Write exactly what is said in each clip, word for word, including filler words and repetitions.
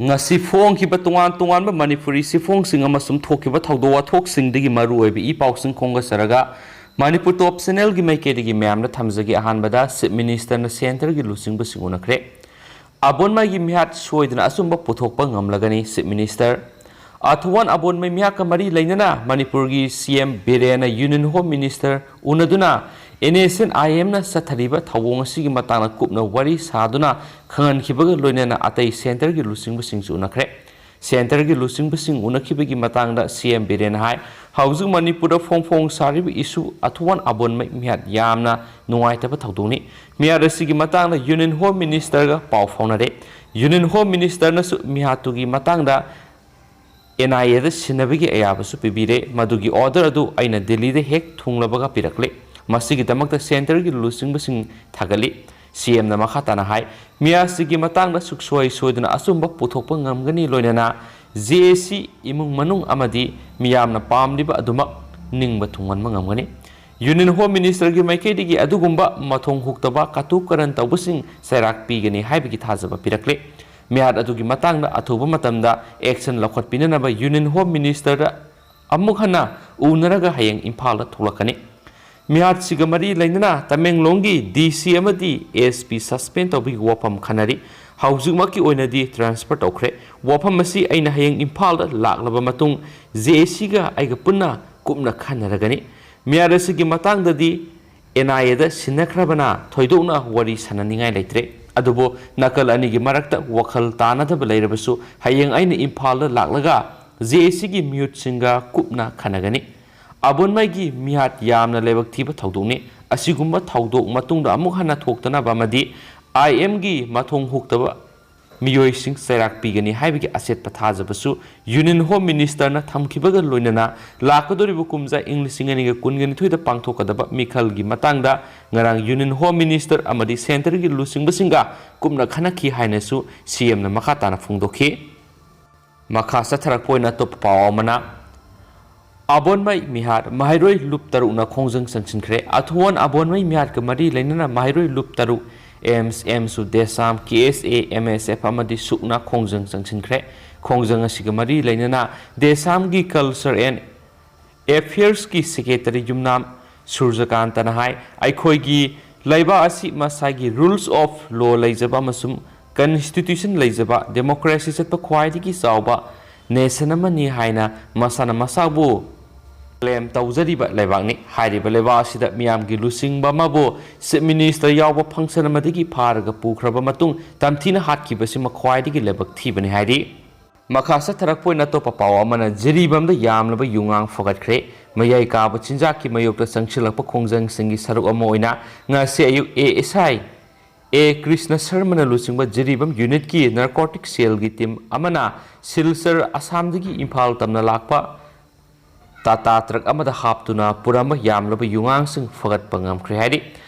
ꯉꯁꯤ ꯐꯣꯡꯈꯤꯕ ꯇꯣꯉꯥꯟ ꯇꯣꯉꯥꯟꯕ ꯃꯅꯤꯄꯨꯔꯤ ꯆꯦꯐꯣꯡꯁꯤꯡ ꯑꯃꯁꯨꯡ ꯊꯣꯛꯈꯤꯕ ꯊꯧꯗꯣꯛ ꯋꯥꯊꯣꯛꯁꯤꯡꯗꯒꯤ ꯃꯔꯨꯑꯣꯏꯕ ꯏ ꯄꯥꯎꯁꯤꯡ ꯈꯣꯝꯒꯠꯆꯔꯒ ꯃꯅꯤꯄꯨꯔ ꯇꯣꯞ ꯆꯦꯅꯦꯜꯒꯤ ꯃꯥꯏꯀꯩꯗꯒꯤ ꯃꯌꯥꯝꯗ ꯊꯝꯖꯒꯦ꯫ ꯑꯍꯥꯟꯕꯗ ꯆꯤꯐ ꯃꯤꯅꯤꯁꯇꯔꯅ ꯁꯦꯟꯇꯔꯒꯤ ꯂꯨꯆꯤꯡꯕꯁꯤꯡ ꯎꯅꯈ꯭ꯔꯦ꯫ ꯑꯕꯣꯟꯃꯩꯒꯤ ꯃꯤꯍꯥꯠ ꯁꯣꯏꯗꯅ ꯑꯆꯨꯝꯕ ꯄꯨꯊꯣꯛꯄ ꯉꯝꯂꯒꯅꯤ, ꯆꯤꯐ ꯃꯤꯅꯤꯁꯇꯔ꯫ ꯑꯊꯨꯋꯥꯟ ꯑꯕꯣꯟꯃꯩ ꯃꯤꯍꯥꯠꯀ ꯃꯔꯤ ꯂꯩꯅꯅ ꯃꯅꯤꯄꯨꯔꯒꯤ ꯁꯤ ꯑꯦꯝ ꯕꯤꯔꯦꯟꯅ ꯌꯨꯅꯤꯌꯟ ꯍꯣꯝ ꯃꯤꯅꯤꯁꯇꯔ ꯎꯅꯗꯨꯅ ꯑꯦꯟ ꯑꯦꯁ ꯑꯦꯟ ꯑꯥꯏ ꯑꯦꯝꯅ ꯆꯠꯊꯔꯤꯕ ꯊꯧꯑꯣꯡ ꯑꯁꯤꯒꯤ ꯃꯇꯥꯡꯗ ꯀꯨꯞꯅ ꯋꯥꯔꯤ ꯁꯥꯗꯨꯅ ꯈꯪꯍꯟꯈꯤꯕꯒ ꯂꯣꯏꯅꯅ ꯑꯇꯩ ꯁꯦꯟꯇꯔꯒꯤ ꯂꯨꯆꯤꯡꯕꯁꯤꯡꯁꯨ ꯎꯅꯈ꯭ꯔꯦ꯫ ꯁꯦꯟꯇꯔꯒꯤ ꯂꯨꯆꯤꯡꯕꯁꯤꯡ ꯎꯅꯈꯤꯕꯒꯤ ꯃꯇꯥꯡꯗ ꯁꯤ ꯑꯦꯝ ꯕꯤꯔꯦꯟꯅ ꯍꯥꯏ, ꯍꯧꯖꯤꯛ ꯃꯅꯤꯄꯨꯔꯗ ꯐꯣꯡ ꯐꯣꯡ ꯁꯥꯔꯤꯕ ꯏꯁꯨ ꯑꯊꯨꯋꯥꯟ ꯑꯕꯣꯟꯃꯩ ꯃꯤꯍꯥꯠ ꯌꯥꯝꯅ ꯅꯨꯡꯉꯥꯏꯇꯕ ꯊꯧꯗꯣꯛꯅꯤ꯫ ꯃꯤꯍꯥꯠ ꯑꯁꯤꯒꯤ ꯃꯇꯥꯡꯗ ꯌꯨꯅꯤꯌꯟ ꯍꯣꯝ ꯃꯤꯅꯤꯁꯇꯔꯒ ꯄꯥꯎ ꯐꯥꯎꯅꯔꯦ꯫ ꯌꯨꯅꯤꯌꯟ ꯍꯣꯝ ꯃꯤꯅꯤꯁꯇꯔꯅꯁꯨ ꯃꯤꯍꯥꯠꯇꯨꯒꯤ ꯃꯇꯥꯡꯗ ꯑꯦꯟ ꯑꯥꯏ ꯑꯦꯗ ꯁꯤꯟꯅꯕꯒꯤ ꯑꯌꯥꯕꯁꯨ ꯄꯤꯕꯤꯔꯦ꯫ ꯃꯗꯨꯒꯤ ꯑꯣꯔꯗꯔ ꯑꯗꯨ ꯑꯩꯅ ꯗꯤꯜꯂꯤꯗ ꯍꯦꯛ ꯊꯨꯡꯂꯕꯒ ꯄꯤꯔꯛꯂꯦ꯫ ꯃꯁꯤꯒꯤꯗꯃꯛꯇ ꯁꯦꯟꯇꯔꯒꯤ ꯂꯨꯆꯤꯡꯕꯁꯤꯡ ꯊꯥꯒꯠꯂꯤ꯫ ꯁꯤ ꯑꯦꯝꯅ ꯃꯈꯥ ꯇꯥꯅ ꯍꯥꯏ, ꯃꯤꯍꯥꯠꯁꯤꯒꯤ ꯃꯇꯥꯡꯗ ꯁꯨꯛꯁꯣꯏ ꯁꯣꯏꯗꯅ ꯑꯆꯨꯝꯕ ꯄꯨꯊꯣꯛꯄ ꯉꯝꯒꯅꯤ, ꯂꯣꯏꯅꯅ ꯖꯦ ꯑꯦ ꯁꯤ ꯏꯃꯨꯡ ꯃꯅꯨꯡ ꯑꯃꯗꯤ ꯃꯤꯌꯥꯝꯅ ꯄꯥꯝꯂꯤꯕ ꯑꯗꯨꯃꯛ ꯅꯤꯡꯕ ꯊꯨꯡꯍꯟꯕ ꯉꯝꯒꯅꯤ꯫ ꯌꯨꯅꯤꯌꯟ ꯍꯣꯝ ꯃꯤꯅꯤꯁꯇꯔꯒꯤ ꯃꯥꯏꯀꯩꯗꯒꯤ ꯑꯗꯨꯒꯨꯝꯕ ꯃꯊꯣꯡ ꯍꯨꯛꯇꯕ ꯀꯇꯨ ꯀꯔꯟ ꯇꯧꯕꯁꯤꯡ ꯆꯩꯔꯥꯛ ꯄꯤꯒꯅꯤ ꯍꯥꯏꯕꯒꯤ ꯊꯥꯖꯕ ꯄꯤꯔꯛꯂꯦ꯫ ꯃꯤꯍꯥꯠ ꯑꯗꯨꯒꯤ ꯃꯇꯥꯡꯗ ꯑꯊꯨꯕ ꯃꯇꯝꯗ ꯑꯦꯛꯁꯟ ꯂꯧꯈꯠꯄꯤꯅꯅꯕ ꯌꯨꯅꯤꯌꯟ ꯍꯣꯝ ꯃꯤꯅꯤꯁꯇꯔꯗ ꯑꯃꯨꯛ ꯍꯟꯅ ꯎꯅꯔꯒ ꯍꯌꯦꯡ ꯏꯝꯐꯥꯜꯗ ꯊꯣꯛꯂꯛꯀꯅꯤ꯫ ꯃꯤꯍꯥꯠꯁꯤꯒ ꯃꯔꯤ ꯂꯩꯅꯅ ꯇꯃꯦꯡꯂꯣꯡꯒꯤ ꯗꯤ ꯁꯤ ꯑꯃꯗꯤ ꯑꯦꯁ ꯄꯤ ꯁꯁꯄꯦꯟ ꯇꯧꯕꯒꯤ ꯋꯥꯐꯝ ꯈꯟꯅꯔꯤ꯫ ꯍꯧꯖꯤꯛꯃꯛꯀꯤ ꯑꯣꯏꯅꯗꯤ ꯇ꯭ꯔꯥꯟꯁꯐꯔ ꯇꯧꯈ꯭ꯔꯦ꯫ ꯋꯥꯐꯝ ꯑꯁꯤ ꯑꯩꯅ ꯍꯌꯦꯡ ꯏꯝꯐꯥꯜꯗ ꯂꯥꯛꯂꯕ ꯃꯇꯨꯡ ꯖꯦ ꯑꯦ ꯁꯤꯒ ꯑꯩꯒ ꯄꯨꯟꯅ ꯀꯨꯞꯅ ꯈꯟꯅꯔꯒꯅꯤ꯫ ꯃꯤꯍꯥꯠ ꯑꯁꯤꯒꯤ ꯃꯇꯥꯡꯗꯗꯤ ꯑꯦꯟ ꯑꯥꯏ ꯑꯦꯗ ꯁꯤꯟꯅꯈ꯭ꯔꯕꯅ ꯊꯣꯏꯗꯣꯛꯅ ꯋꯥꯔꯤ ꯁꯥꯟꯅꯅꯤꯡꯉꯥꯏ ꯂꯩꯇ꯭ꯔꯦ꯫ ꯑꯗꯨꯕꯨ ꯅꯥꯀꯜ ꯑꯅꯤꯒꯤ ꯃꯔꯛꯇ ꯋꯥꯈꯜ ꯇꯥꯅꯗꯕ ꯂꯩꯔꯕꯁꯨ ꯍꯌꯦꯡ ꯑꯩꯅ ꯏꯝꯐꯥꯜꯗ ꯂꯥꯛꯂꯒ ꯖꯦ ꯑꯦ ꯁꯤꯒꯤ ꯃꯤꯍꯨꯠꯁꯤꯡꯒ ꯀꯨꯞꯅ ꯈꯟꯅꯒꯅꯤ꯫ ꯑꯕꯣꯟꯃꯩꯒꯤ ꯃꯤꯍꯥꯠ ꯌꯥꯝꯅ ꯂꯥꯏꯕꯛ ꯊꯤꯕ ꯊꯧꯗꯣꯛꯅꯤ꯫ ꯑꯁꯤꯒꯨꯝꯕ ꯊꯧꯗꯣꯛ ꯃꯇꯨꯡꯗ ꯑꯃꯨꯛ ꯍꯟꯅ ꯊꯣꯛꯇꯅꯕ ꯑꯃꯗꯤ ꯑꯥꯏ ꯑꯦꯝꯒꯤ ꯃꯊꯣꯡ ꯍꯨꯛꯇꯕ ꯃꯤꯑꯣꯏꯁꯤꯡ ꯆꯩꯔꯥꯛ ꯄꯤꯒꯅꯤ ꯍꯥꯏꯕꯒꯤ ꯑꯆꯦꯠꯄ ꯊꯥꯖꯕꯁꯨ ꯌꯨꯅꯤꯌꯟ ꯍꯣꯝ ꯃꯤꯅꯤꯁꯇꯔꯅ ꯊꯝꯈꯤꯕꯒ ꯂꯣꯏꯅꯅ ꯂꯥꯛꯀꯗꯧꯔꯤꯕ ꯀꯨꯝꯖꯥ ꯏꯪ ꯂꯤꯁꯤꯡ ꯑꯅꯤꯒ ꯀꯨꯟꯒ ꯅꯤꯊꯣꯏꯗ ꯄꯥꯡꯊꯣꯛꯀꯗꯕ ꯃꯤꯈꯜꯒꯤ ꯃꯇꯥꯡꯗ ꯉꯔꯥꯡ ꯌꯨꯅꯤꯌꯟ ꯍꯣꯝ ꯃꯤꯅꯤꯁꯇꯔ ꯑꯃꯗꯤ ꯁꯦꯟꯇꯔꯒꯤ ꯂꯨꯆꯤꯡꯕꯁꯤꯡꯒ ꯀꯨꯞꯅ ꯈꯟꯅꯈꯤ ꯍꯥꯏꯅꯁꯨ ꯁꯤ ꯑꯦꯝꯅ ꯃꯈꯥ ꯇꯥꯅ ꯐꯣꯡꯗꯣꯛꯈꯤ꯫ ꯃꯈꯥ ꯆꯠꯊꯔꯛꯄ ꯑꯣꯏꯅ ꯑꯇꯣꯞꯄ ꯄꯥꯎ ꯑꯃꯅ, ꯑꯕꯣꯟꯃꯩ ꯃꯤꯍꯥꯠ, ꯃꯍꯩꯔꯣꯏ ꯂꯨꯞ ꯇꯔꯨꯛꯅ ꯈꯣꯡꯖꯪ ꯆꯪꯁꯤꯟꯈ꯭ꯔꯦ꯫ ꯑꯊꯨꯋꯥꯟ ꯑꯕꯣꯟꯃꯩ ꯃꯤꯍꯥꯠꯀ ꯃꯔꯤ ꯂꯩꯅꯅ ꯃꯍꯩꯔꯣꯏ ꯂꯨꯞ ꯇꯔꯨꯛ ꯑꯦꯝꯁ, ꯑꯦꯝꯁꯨ ꯗꯦꯁꯥꯝ, ꯀꯦ ꯑꯦꯁ ꯑꯦ, ꯑꯦꯝ ꯑꯦꯁ ꯑꯦꯐ ꯑꯃꯗꯤ ꯁꯨꯛꯅ ꯈꯣꯡꯖꯪ ꯆꯪꯁꯤꯟꯈ꯭ꯔꯦ꯫ ꯈꯣꯡꯖꯪ ꯑꯁꯤꯒ ꯃꯔꯤ ꯂꯩꯅꯅ ꯗꯦꯁꯥꯝꯒꯤ Culture and Affairsꯀꯤ Secretary ꯌꯨꯝꯅꯥꯝ ꯁꯨꯔꯖꯀꯥꯟꯇꯅ ꯍꯥꯏ, ꯑꯩꯈꯣꯏꯒꯤ ꯂꯩꯕꯥꯛ ꯑꯁꯤ ꯃꯁꯥꯒꯤ rules of law ꯂꯩꯖꯕ ꯑꯃꯁꯨꯡ constitution ꯂꯩꯖꯕ, democracy ꯆꯠꯄ ꯈ꯭ꯋꯥꯏꯗꯒꯤ ꯆꯥꯎꯕ nation ꯑꯃꯅꯤ ꯍꯥꯏꯅ ꯃꯁꯥꯅ ꯃꯁꯥꯕꯨ claim ꯇꯧꯖꯔꯤꯕ ꯂꯩꯕꯥꯛꯅꯤ꯫ ꯍꯥꯏꯔꯤꯕ ꯂꯩꯕꯥꯛ ꯑꯁꯤꯗ ꯃꯤꯌꯥꯝꯒꯤ ꯂꯨꯆꯤꯡꯕ ꯑꯃꯕꯨ Chief Minister ꯌꯥꯎꯕ function ꯑꯃꯗꯒꯤ ꯐꯥꯔꯒ ꯄꯨꯈ꯭ꯔꯕ ꯃꯇꯨꯡ ꯇꯝꯊꯤꯅ ꯍꯥꯠꯈꯤꯕꯁꯤꯃ ꯈ꯭ꯋꯥꯏꯗꯒꯤ ꯂꯥꯏꯕꯛ ꯊꯤꯕꯅꯤ ꯍꯥꯏꯔꯤ꯫ ꯃꯈꯥ ꯆꯠꯊꯔꯛꯄ ꯑꯣꯏꯅ ꯑꯇꯣꯞꯄ ꯄꯥꯎ ꯑꯃꯅ ꯖꯤꯔꯤꯕꯥꯝꯗ ꯌꯥꯝꯂꯕ ꯌꯨꯉꯥꯡ ꯐꯒꯠꯈ꯭ꯔꯦ꯫ ꯃꯌꯥꯏ ꯀꯥꯕ ꯆꯤꯟꯖꯥꯛꯀꯤ ꯃꯥꯌꯣꯛꯇ ꯆꯪꯁꯤꯜꯂꯛꯄ ꯈꯣꯡꯖꯪꯁꯤꯡꯒꯤ ꯁꯔꯨꯛ ꯑꯃ ꯑꯣꯏꯅ ꯉꯁꯤ ꯑꯌꯨꯛ A S I A Krishna ꯁꯔꯃꯅ ꯂꯨꯆꯤꯡꯕ ꯖꯤꯔꯤꯕꯥꯝ unitꯀꯤ narcotic cellꯒꯤ team ꯑꯃꯅ ꯁꯤꯜꯆꯔ, ꯑꯁꯥꯝꯗꯒꯤ ꯏꯝꯐꯥꯜ ꯇꯝꯅ ꯂꯥꯛꯄ ꯇꯥꯇꯥ truck ꯑꯃꯗ ꯍꯥꯞꯇꯨꯅ ꯄꯨꯔꯝꯕ ꯌꯥꯝꯂꯕ ꯌꯨꯉꯥꯡꯁꯤꯡ ꯐꯒꯠꯄ ꯉꯝꯈ꯭ꯔꯦ ꯍꯥꯏꯔꯤ꯫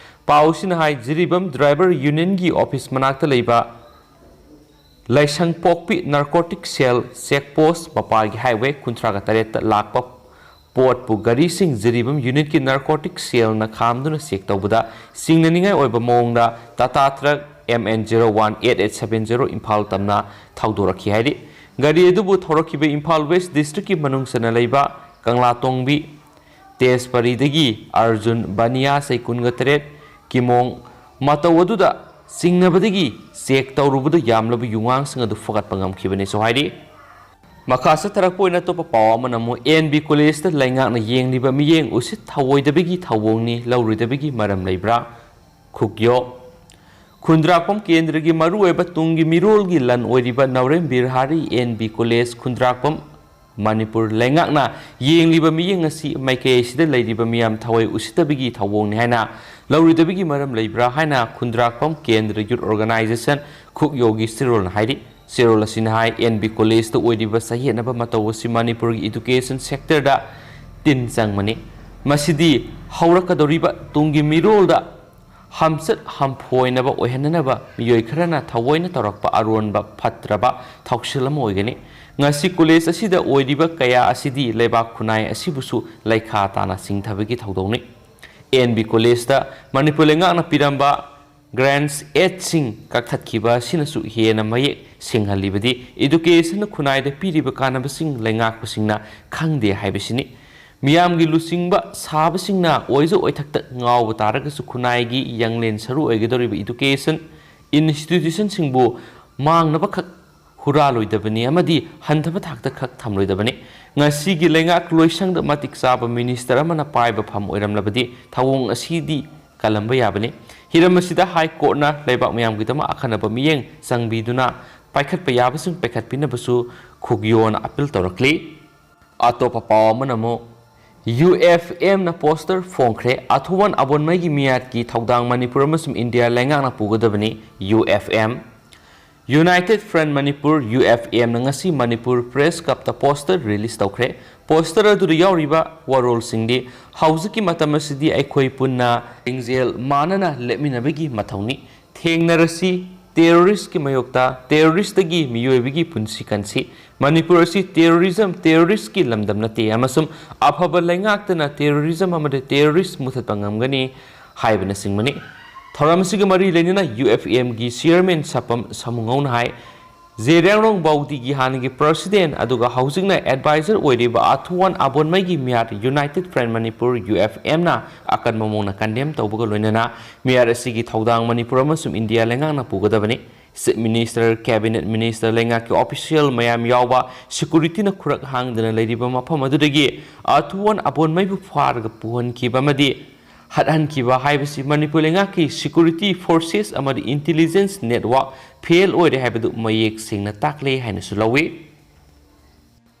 ꯄꯥꯎꯁꯤꯅ ꯍꯥꯏ, ꯖꯤꯔꯤꯕꯥꯝ driver unionꯒꯤ office ꯃꯅꯥꯛꯇ ꯂꯩꯕ ꯂꯥꯏꯁꯪꯄꯣꯛꯄꯤ narcotic cell check post ꯃꯄꯥꯒꯤ highway ꯀꯨꯟꯊ꯭ꯔꯥꯒ ꯇꯔꯦꯠꯇ ꯂꯥꯛꯄ ꯄꯣꯠꯄꯨ ꯒꯥꯔꯤꯁꯤꯡ ꯖꯤꯔꯤꯕꯥꯝ unitꯀꯤ narcotic cellꯅ ꯈꯥꯝꯗꯨꯅ check ꯇꯧꯕꯗ ꯆꯤꯡꯅꯅꯤꯡꯉꯥꯏ ꯑꯣꯏꯕ ꯃꯑꯣꯡꯗ Tata truck M N zero one eight eight seven zero Imphal ꯇꯝꯅ ꯊꯧꯗꯣꯔꯛꯈꯤ ꯍꯥꯏꯔꯤ꯫ ꯒꯥꯔꯤ ꯑꯗꯨꯕꯨ ꯊꯧꯔꯛꯈꯤꯕ ꯏꯝꯐꯥꯜ West districtꯀꯤ ꯃꯅꯨꯡ ꯆꯟꯅ ꯂꯩꯕ ꯀꯪꯂꯥꯇꯣꯡꯕꯤ, ꯇꯦꯖꯄꯔꯤꯗꯒꯤ ꯑꯔꯖꯨꯟ ꯕꯅꯤꯌꯥ ꯆꯍꯤ ꯀꯨꯟꯒ ꯇꯔꯦꯠ ꯀꯤꯃꯣꯡ ꯃꯇꯧ ꯑꯗꯨꯗ ꯆꯤꯡꯅꯕꯗꯒꯤ check ꯇꯧꯔꯨꯕꯗ ꯌꯥꯝꯂꯕ ꯌꯨꯉꯥꯡꯁꯤꯡ ꯑꯗꯨ ꯐꯒꯠꯄ ꯉꯝꯈꯤꯕꯅꯤꯁꯨ ꯍꯥꯏꯔꯤ꯫ ꯃꯈꯥ ꯆꯠꯊꯔꯛꯄ ꯑꯣꯏꯅ ꯑꯇꯣꯞꯄ ꯄꯥꯎ ꯑꯃꯅ ꯑꯃꯨꯛ N B Collegeꯇ ꯂꯩꯉꯥꯛꯅ ꯌꯦꯡꯂꯤꯕ ꯃꯤꯠꯌꯦꯡ ꯎꯁꯤꯠ ꯊꯑꯣꯏꯗꯕꯒꯤ ꯊꯧꯑꯣꯡꯅꯤ, ꯂꯧꯔꯣꯏꯗꯕꯒꯤ ꯃꯔꯝ ꯂꯩꯕ꯭ꯔꯥ? ꯈꯨꯛꯌꯣꯛ꯫ ꯈꯨꯟꯗ꯭ꯔꯥꯛꯄꯝ ꯀꯦꯟꯗ꯭ꯔꯒꯤ ꯃꯔꯨꯑꯣꯏꯕ ꯇꯨꯡꯒꯤ ꯃꯤꯔꯣꯜꯒꯤ ꯂꯟ ꯑꯣꯏꯔꯤꯕ ꯅꯥꯎꯔꯦꯝ ꯕꯤꯔꯍꯥꯔꯤ N B College ꯈꯨꯟꯗ꯭ꯔꯥꯛꯄꯝ ꯃꯅꯤꯄꯨꯔ ꯂꯩꯉꯥꯛꯅ ꯌꯦꯡꯂꯤꯕ ꯃꯤꯠꯌꯦꯡ ꯑꯁꯤ ꯃꯥꯏꯀꯩ ꯑꯁꯤꯗ ꯂꯩꯔꯤꯕ ꯃꯤꯌꯥꯝ ꯊꯋꯥꯏ ꯎꯁꯤꯠꯇꯕꯒꯤ ꯊꯧꯑꯣꯡꯅꯤ ꯍꯥꯏꯅ ꯂꯧꯔꯣꯏꯗꯕꯒꯤ ꯃꯔꯝ ꯂꯩꯕ꯭ꯔꯥ ꯍꯥꯏꯅ ꯈꯨꯟꯗ꯭ꯔꯥꯛꯄꯝ ꯀꯦꯟꯗ꯭ꯔ Youth Organisation ꯈꯨꯛꯌꯣꯒꯤ ꯆꯦꯔꯣꯜꯅ ꯍꯥꯏꯔꯤ꯫ ꯆꯦꯔꯣꯜ ꯑꯁꯤꯅ ꯍꯥꯏ, N B Collegeꯇ ꯑꯣꯏꯔꯤꯕ ꯆꯌꯦꯠꯅꯕ ꯃꯇꯧ ꯑꯁꯤ ꯃꯅꯤꯄꯨꯔꯒꯤ education sectorꯗ ꯇꯤꯟ ꯆꯪꯕꯅꯤ꯫ ꯃꯁꯤꯗꯤ ꯍꯧꯔꯛꯀꯗꯧꯔꯤꯕ ꯇꯨꯡꯒꯤ ꯃꯤꯔꯣꯜꯗ ꯍꯝꯆꯠ ꯍꯝꯐꯣꯏꯅꯕ ꯑꯣꯏꯍꯟꯅꯅꯕ ꯃꯤꯑꯣꯏ ꯈꯔꯅ ꯊꯑꯣꯏꯅ ꯇꯧꯔꯛꯄ ꯑꯔꯣꯟꯕ ꯐꯠꯇ꯭ꯔꯕ ꯊꯧꯁꯤꯜ ꯑꯃ ꯑꯣꯏꯒꯅꯤ꯫ ꯉꯁꯤ college ꯑꯁꯤꯗ ꯑꯣꯏꯔꯤꯕ ꯀꯌꯥ ꯑꯁꯤꯗꯤ ꯂꯩꯕꯥꯛ ꯈꯨꯟꯅꯥꯏ ꯑꯁꯤꯕꯨꯁꯨ ꯂꯩꯈꯥ ꯇꯥꯅ ꯆꯤꯡꯊꯕꯒꯤ ꯊꯧꯗꯧꯅꯤ꯫ N B Collegeꯇ ꯃꯅꯤꯄꯨꯔ ꯂꯩꯉꯥꯛꯅ ꯄꯤꯔꯝꯕ Grants aidꯁꯤꯡ ꯀꯛꯊꯠꯈꯤꯕ ꯑꯁꯤꯅꯁꯨ ꯍꯦꯟꯅ ꯃꯌꯦꯛ ꯁꯦꯡꯍꯜꯂꯤꯕꯗꯤ educationꯅ ꯈꯨꯟꯅꯥꯏꯗ ꯄꯤꯔꯤꯕ ꯀꯥꯟꯅꯕꯁꯤꯡ ꯂꯩꯉꯥꯛꯄꯁꯤꯡꯅ ꯈꯪꯗꯦ ꯍꯥꯏꯕꯁꯤꯅꯤ꯫ ꯃꯤꯌꯥꯝꯒꯤ ꯂꯨꯆꯤꯡꯕ ꯁꯥꯕꯁꯤꯡꯅ ꯑꯣꯏꯖ ꯑꯣꯏꯊꯛꯇ ꯉꯥꯎꯕ ꯇꯥꯔꯒꯁꯨ ꯈꯨꯟꯅꯥꯏꯒꯤ ꯌꯥꯡꯂꯦꯟ ꯁꯔꯨ ꯑꯣꯏꯒꯗꯧꯔꯤꯕ education institutionꯁꯤꯡꯕꯨ ꯃꯥꯡꯅꯕꯈꯛ ꯍꯨꯔꯥꯜꯂꯣꯏꯗꯕꯅꯤ ꯑꯃꯗꯤ ꯍꯟꯊꯕ ꯊꯥꯛꯇ ꯈꯛ ꯊꯝꯂꯣꯏꯗꯕꯅꯤ꯫ ꯉꯁꯤꯒꯤ ꯂꯩꯉꯥꯛ ꯂꯣꯏꯁꯪꯗ ꯃꯇꯤꯛ ꯆꯥꯕ minister ꯑꯃꯅ ꯄꯥꯏꯕ ꯐꯝ ꯑꯣꯏꯔꯝꯂꯕꯗꯤ ꯊꯧꯑꯣꯡ ꯑꯁꯤꯗꯤ ꯀꯜꯂꯝꯕ ꯌꯥꯕꯅꯤ꯫ ꯍꯤꯔꯝ ꯑꯁꯤꯗ High Courtꯅ ꯂꯩꯕꯥꯛ ꯃꯤꯌꯥꯝꯒꯤꯗꯃꯛ ꯑꯈꯟꯅꯕ ꯃꯤꯠꯌꯦꯡ ꯆꯪꯕꯤꯗꯨꯅ ꯄꯥꯏꯈꯠꯄ ꯌꯥꯕꯁꯤꯡ ꯄꯥꯏꯈꯠꯄꯤꯅꯕꯁꯨ ꯈꯨꯒꯤꯌꯣꯟ appeal ꯇꯧꯔꯛꯂꯤ꯫ ꯑꯇꯣꯞꯄ ꯄꯥꯎ ꯑꯃꯅ ꯑꯃꯨꯛ UFMꯅ poster ꯐꯣꯡꯈ꯭ꯔꯦ꯫ ꯑꯊꯨꯋꯥꯟ ꯑꯕꯣꯟꯃꯩꯒꯤ ꯃꯤꯌꯥꯠꯀꯤ ꯊꯧꯗꯥꯡ ꯃꯅꯤꯄꯨꯔ ꯑꯃꯁꯨꯡ ꯏꯟꯗꯤꯌꯥ ꯂꯩꯉꯥꯛꯅ ꯄꯨꯒꯗꯕꯅꯤ꯫ UFM꯫ United Front Manipur, UFMꯅ ꯉꯁꯤ ꯃꯅꯤꯄꯨꯔ Press Clubꯇ poster release ꯇꯧꯈ꯭ꯔꯦ꯫ Poster ꯑꯗꯨꯗ ꯌꯥꯎꯔꯤꯕ ꯋꯥꯔꯣꯜꯁꯤꯡꯗꯤ ꯍꯧꯖꯤꯛꯀꯤ ꯃꯇꯝ ꯑꯁꯤꯗꯤ ꯑꯩꯈꯣꯏ ꯄꯨꯟꯅ ꯂꯤꯡꯖꯦꯜ ꯃꯥꯟꯅꯅ ꯂꯦꯞꯃꯤꯟꯅꯕꯒꯤ ꯃꯊꯧꯅꯤ꯫ ꯊꯦꯡꯅꯔꯁꯤ꯫ Terroristꯀꯤ ꯃꯥꯌꯣꯛꯇ terroristꯇꯒꯤ ꯃꯤꯑꯣꯏꯕꯒꯤ ꯄꯨꯟꯁꯤ ꯀꯟꯁꯤ꯫ ꯃꯅꯤꯄꯨꯔ ꯑꯁꯤ terrorism, terroristꯀꯤ ꯂꯝꯗꯝ ꯅꯠꯇꯦ ꯑꯃꯁꯨꯡ ꯑꯐꯕ ꯂꯩꯉꯥꯛꯇꯅ terrorism ꯑꯃꯗꯤ terrorist ꯃꯨꯊꯠꯄ ꯉꯝꯒꯅꯤ ꯍꯥꯏꯕꯅꯆꯤꯡꯕꯅꯤ꯫ ꯊꯧꯔꯝ ꯑꯁꯤꯒ ꯃꯔꯤ ꯂꯩꯅꯅ UFMꯒꯤ chairman ꯁꯥꯄꯝ ꯁꯥꯃꯨꯉꯧꯅ ꯍꯥꯏ, ꯖꯦꯔꯤꯌꯥꯡꯔꯣꯡ ꯕꯥꯎꯗꯤꯒꯤ ꯍꯥꯟꯅꯒꯤ president ꯑꯗꯨꯒ ꯍꯧꯖꯤꯛꯅ advisor ꯑꯣꯏꯔꯤꯕ ꯑꯊꯨꯋꯥꯟ ꯑꯕꯣꯟꯃꯩꯒꯤ ꯃꯤꯌꯥꯠ United Front Manipur, UFMꯅ ꯑꯀꯟꯕ ꯃꯑꯣꯡꯗ condemn ꯇꯧꯕꯒ ꯂꯣꯏꯅꯅ ꯃꯤꯌꯥꯠ ꯑꯁꯤꯒꯤ ꯊꯧꯗꯥꯡ ꯃꯅꯤꯄꯨꯔ ꯑꯃꯁꯨꯡ ꯏꯟꯗꯤꯌꯥ ꯂꯩꯉꯥꯛꯅ ꯄꯨꯒꯗꯕꯅꯤ꯫ Chief Minister, Cabinet Minister, ꯂꯩꯉꯥꯛꯀꯤ official ꯃꯌꯥꯝ ꯌꯥꯎꯕ securityꯅ ꯈꯨꯔꯛ ꯍꯥꯡꯗꯅ ꯂꯩꯔꯤꯕ ꯃꯐꯝ ꯑꯗꯨꯗꯒꯤ ꯑꯊꯨꯋꯥꯟ ꯑꯕꯣꯟꯃꯩꯕꯨ ꯐꯥꯔꯒ ꯄꯨꯍꯟꯈꯤꯕ ꯑꯃꯗꯤ ꯍꯠꯍꯟꯈꯤꯕ ꯍꯥꯏꯕꯁꯤ ꯃꯅꯤꯄꯨꯔ ꯂꯩꯉꯥꯛꯀꯤ security forces ꯑꯃꯗꯤ intelligence network fail ꯑꯣꯏꯔꯦ ꯍꯥꯏꯕꯗꯨ ꯃꯌꯦꯛ ꯁꯦꯡꯅ ꯇꯥꯛꯂꯦ ꯍꯥꯏꯅꯁꯨ ꯂꯧꯏ꯫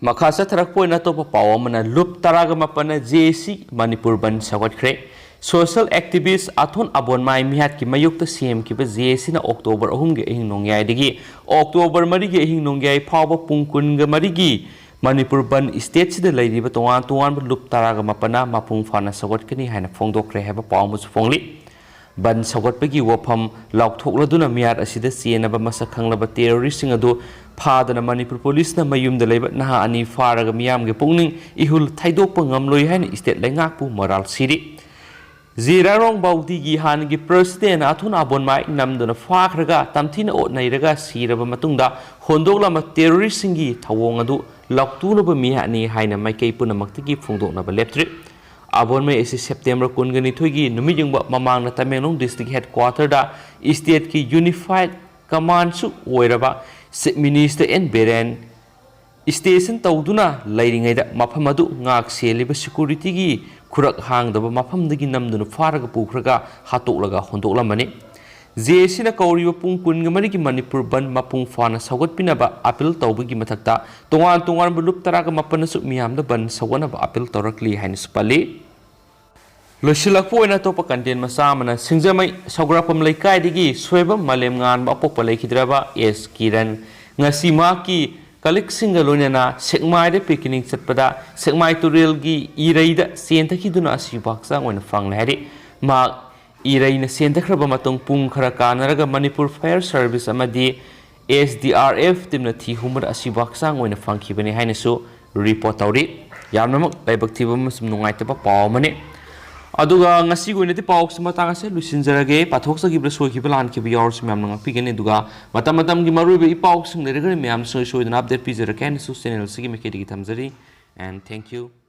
ꯃꯈꯥ ꯆꯠꯊꯔꯛꯄ ꯑꯣꯏꯅ ꯑꯇꯣꯞꯄ ꯄꯥꯎ ꯑꯃꯅ ꯂꯨꯞ ꯇꯔꯥꯒ ꯃꯥꯄꯟꯅ JAC ꯃꯅꯤꯄꯨꯔ ꯕꯟ ꯁꯧꯒꯠꯈ꯭ꯔꯦ꯫ Social activist ꯑꯊꯣꯟ ꯑꯕꯣꯟꯃꯥꯏ ꯃꯤꯍꯥꯠꯀꯤ ꯃꯥꯌꯣꯛꯇ ꯁꯦꯝꯈꯤꯕ JACꯅ October ꯑꯍꯨꯝꯒꯤ ꯑꯍꯤꯡ ꯅꯣꯡꯌꯥꯏꯗꯒꯤ October ꯃꯔꯤꯒꯤ ꯑꯍꯤꯡ ꯅꯣꯡꯌꯥꯏ ꯐꯥꯎꯕ ꯄꯨꯡ ꯀꯨꯟꯒ ꯃꯔꯤꯒꯤ ꯃꯅꯤꯄꯨꯔ ꯕꯟ stateꯁꯤꯗ ꯂꯩꯔꯤꯕ ꯇꯣꯉꯥꯟ ꯇꯣꯉꯥꯟꯕ ꯂꯨꯞ ꯇꯔꯥꯒ ꯃꯥꯄꯟꯅ ꯃꯄꯨꯡ ꯐꯥꯅ ꯁꯧꯒꯠꯀꯅꯤ ꯍꯥꯏꯅ ꯐꯣꯡꯗꯣꯛꯈ꯭ꯔꯦ ꯍꯥꯏꯕ ꯄꯥꯎ ꯑꯃꯁꯨ ꯐꯣꯡꯂꯤ꯫ ꯕꯟ ꯁꯧꯒꯠꯄꯒꯤ ꯋꯥꯐꯝ ꯂꯥꯎꯊꯣꯛꯂꯗꯨꯅ ꯃꯤꯍꯥꯠ ꯑꯁꯤꯗ ꯆꯦꯟꯅꯕ ꯃꯁꯛ ꯈꯪꯂꯕ terroristꯁꯤꯡ ꯑꯗꯨ ꯐꯥꯗꯅ ꯃꯅꯤꯄꯨꯔ ꯄꯨꯂꯤꯁꯅ ꯃꯌꯨꯝꯗ ꯂꯩꯕ ꯅꯍꯥ ꯑꯅꯤ ꯐꯥꯔꯒ ꯃꯤꯌꯥꯝꯒꯤ ꯄꯨꯛꯅꯤꯡ ꯏꯍꯨꯜ ꯊꯩꯗꯣꯛꯄ ꯉꯝꯂꯣꯏ ꯍꯥꯏꯅ state ꯂꯩꯉꯥꯛꯄꯨ ꯃꯔꯥꯜ ꯁꯤꯔꯤ꯫ ꯖꯤꯔꯥꯔꯣꯡ ꯕꯥꯎꯗꯤꯒꯤ ꯍꯥꯟꯅꯒꯤ ꯄ꯭ꯔꯁꯤꯗꯦꯟ ꯑꯊꯨꯟ ꯑꯕꯣꯟꯃꯥꯏ ꯅꯝꯗꯨꯅ ꯐꯥꯈ꯭ꯔꯒ ꯇꯝꯊꯤꯅ ꯑꯣꯠꯅꯩꯔꯒ ꯁꯤꯔꯕ ꯃꯇꯨꯡꯗ ꯍꯣꯟꯗꯣꯛꯂꯝꯕ ꯇꯦꯔꯣꯔꯤꯁꯁꯤꯡꯒꯤ ꯊꯧꯑꯣꯡ ꯑꯗꯨ ꯂꯥꯎꯇꯨꯅꯕ ꯃꯤꯍꯥꯠꯅꯤ ꯍꯥꯏꯅ ꯃꯥꯏꯀꯩ ꯄꯨꯝꯅꯃꯛꯇꯒꯤ ꯐꯣꯡꯗꯣꯛꯅꯕ ꯂꯦꯞꯇ꯭ꯔꯤ꯫ ꯑꯕꯣꯟꯃꯩ ꯑꯁꯤ ꯁꯦꯞꯇꯦꯝꯕꯔ ꯀꯨꯟꯒ ꯅꯤꯊꯣꯏꯒꯤ ꯅꯨꯃꯤꯠ ꯌꯨꯡꯕ ꯃꯃꯥꯡꯗ ꯇꯃꯦꯡꯂꯣꯡ ꯗꯤꯁꯇ꯭ꯔꯤꯛ ꯍꯦꯗꯀ꯭ꯋꯥꯇꯔꯗ ꯏꯁꯇꯦꯠꯀꯤ ꯌꯨꯅꯤꯐꯥꯏꯗ ꯀꯃꯥꯟꯁꯨ ꯑꯣꯏꯔꯕ chief minister N Biren station ꯇꯧꯗꯨꯅ ꯂꯩꯔꯤꯉꯩꯗ ꯃꯐꯝ ꯑꯗꯨ ꯉꯥꯛ ꯁꯦꯜꯂꯤꯕ ꯁꯦꯀꯨꯔꯤꯇꯤꯒꯤ ꯈꯨꯔꯛ ꯍꯥꯡꯗꯕ ꯃꯐꯝꯗꯒꯤ ꯅꯝꯗꯨꯅ ꯐꯥꯔꯒ ꯄꯨꯈ꯭ꯔꯒ ꯍꯥꯠꯇꯣꯛꯂꯒ ꯍꯣꯟꯗꯣꯛꯂꯝꯕꯅꯤ꯫ ꯖꯦ ꯑꯦ ꯁꯤꯅ ꯀꯧꯔꯤꯕ ꯄꯨꯡ ꯀꯨꯟꯒ ꯃꯔꯤꯒꯤ ꯃꯅꯤꯄꯨꯔ ꯕꯟ ꯃꯄꯨꯡ ꯐꯥꯅ ꯁꯧꯒꯠꯄꯤꯅꯕ ꯑꯥꯄꯤꯜ ꯇꯧꯕꯒꯤ ꯃꯊꯛꯇ ꯇꯣꯉꯥꯟ ꯇꯣꯉꯥꯟꯕ ꯂꯨꯞ ꯇꯔꯥꯒ ꯃꯥꯄꯟꯅꯁꯨ ꯃꯤꯌꯥꯝꯗ ꯕꯟ ꯁꯧꯒꯠꯅꯕ ꯑꯥꯄꯤꯜ ꯇꯧꯔꯛꯂꯤ ꯍꯥꯏꯅꯁꯨ ꯄꯜꯂꯤ꯫ ꯂꯣꯏꯁꯤꯜꯂꯛꯄ ꯑꯣꯏꯅ ꯑꯇꯣꯞꯄ ꯀꯟꯇꯦꯟ ꯃꯆꯥ ꯑꯃꯅ, ꯁꯤꯡꯖꯃꯩ ꯁꯧꯒ꯭ꯔꯥꯛꯄꯝ ꯂꯩꯀꯥꯏꯗꯒꯤ ꯁꯣꯏꯕꯝ ꯃꯥꯂꯦꯝꯉꯥꯟꯕ ꯑꯄꯣꯛꯄ ꯂꯩꯈꯤꯗ꯭ꯔꯕ ꯑꯦꯁ ꯀꯤꯔꯟ ꯉꯁꯤ ꯃꯍꯥꯛꯀꯤ ꯀꯂꯤꯛꯁꯤꯡꯒ ꯂꯣꯏꯅꯅ ꯁꯦꯛꯃꯥꯏꯗ ꯄꯤꯀꯤꯅꯤꯛ ꯆꯠꯄꯗ ꯁꯦꯛꯃꯥꯏ ꯇꯨꯔꯦꯜꯒꯤ ꯏꯔꯩꯗ ꯆꯦꯟꯊꯈꯤꯗꯨꯅ ꯑꯁꯤꯕ ꯍꯛꯆꯥꯡ ꯑꯣꯏꯅ ꯐꯪꯂꯦ ꯍꯥꯏꯔꯤ꯫ ꯃꯍꯥꯛ ꯏꯔꯩꯅ ꯆꯦꯟꯊꯈ꯭ꯔꯕ ꯃꯇꯨꯡ ꯄꯨꯡ ꯈꯔ ꯀꯥꯟꯅꯔꯒ ꯃꯅꯤꯄꯨꯔ ꯐꯥꯌꯔ ꯁꯥꯔꯚꯤꯁ ꯑꯃꯗꯤ ꯑꯦꯁ ꯗꯤ ꯑꯥꯔ ꯑꯦꯐ ꯇꯤꯝꯅ ꯊꯤ ꯍꯨꯝꯕꯗ ꯑꯁꯤꯕ ꯍꯛꯆꯥꯡ ꯑꯣꯏꯅ ꯐꯪꯈꯤꯕꯅꯤ ꯍꯥꯏꯅꯁꯨ ꯔꯤꯄꯣꯔꯠ ꯇꯧꯔꯤ꯫ ꯌꯥꯝꯅꯃꯛ ꯂꯥꯏꯕꯛ ꯊꯤꯕ ꯑꯃꯁꯨꯡ ꯅꯨꯡꯉꯥꯏꯇꯕ ꯄꯥꯎ ꯑꯃꯅꯤ꯫ ꯑꯗꯨꯒ ꯉꯁꯤꯒꯤ ꯑꯣꯏꯅꯗꯤ ꯄꯥꯎꯁꯤ ꯃꯇꯥꯡ ꯑꯁꯤꯗ ꯂꯣꯏꯁꯤꯟꯖꯔꯒꯦ꯫ ꯄꯥꯊꯣꯛꯆꯈꯤꯕꯗ ꯁꯣꯏꯈꯤꯕ ꯂꯥꯟꯈꯤꯕ ꯌꯥꯎꯔꯁꯨ ꯃꯌꯥꯝꯅ ꯉꯥꯛꯄꯤꯒꯅꯤ꯫ ꯑꯗꯨꯒ ꯃꯇꯝ ꯃꯇꯝꯒꯤ ꯃꯔꯨꯑꯣꯏꯕ ꯏ ꯄꯥꯎꯁꯤꯡ ꯂꯩꯔꯒꯗꯤ ꯃꯌꯥꯝ ꯁꯣꯏ ꯁꯣꯏꯗꯅ ꯑꯞꯗꯦꯠ ꯄꯤꯖꯔꯛꯀꯦ ꯍꯥꯏꯅꯁꯨ ꯆꯦꯅꯦꯜ ꯑꯁꯤꯒꯤ ꯃꯥꯏꯀꯩꯗꯒꯤ ꯊꯝꯖꯔꯤ꯫ And thank you.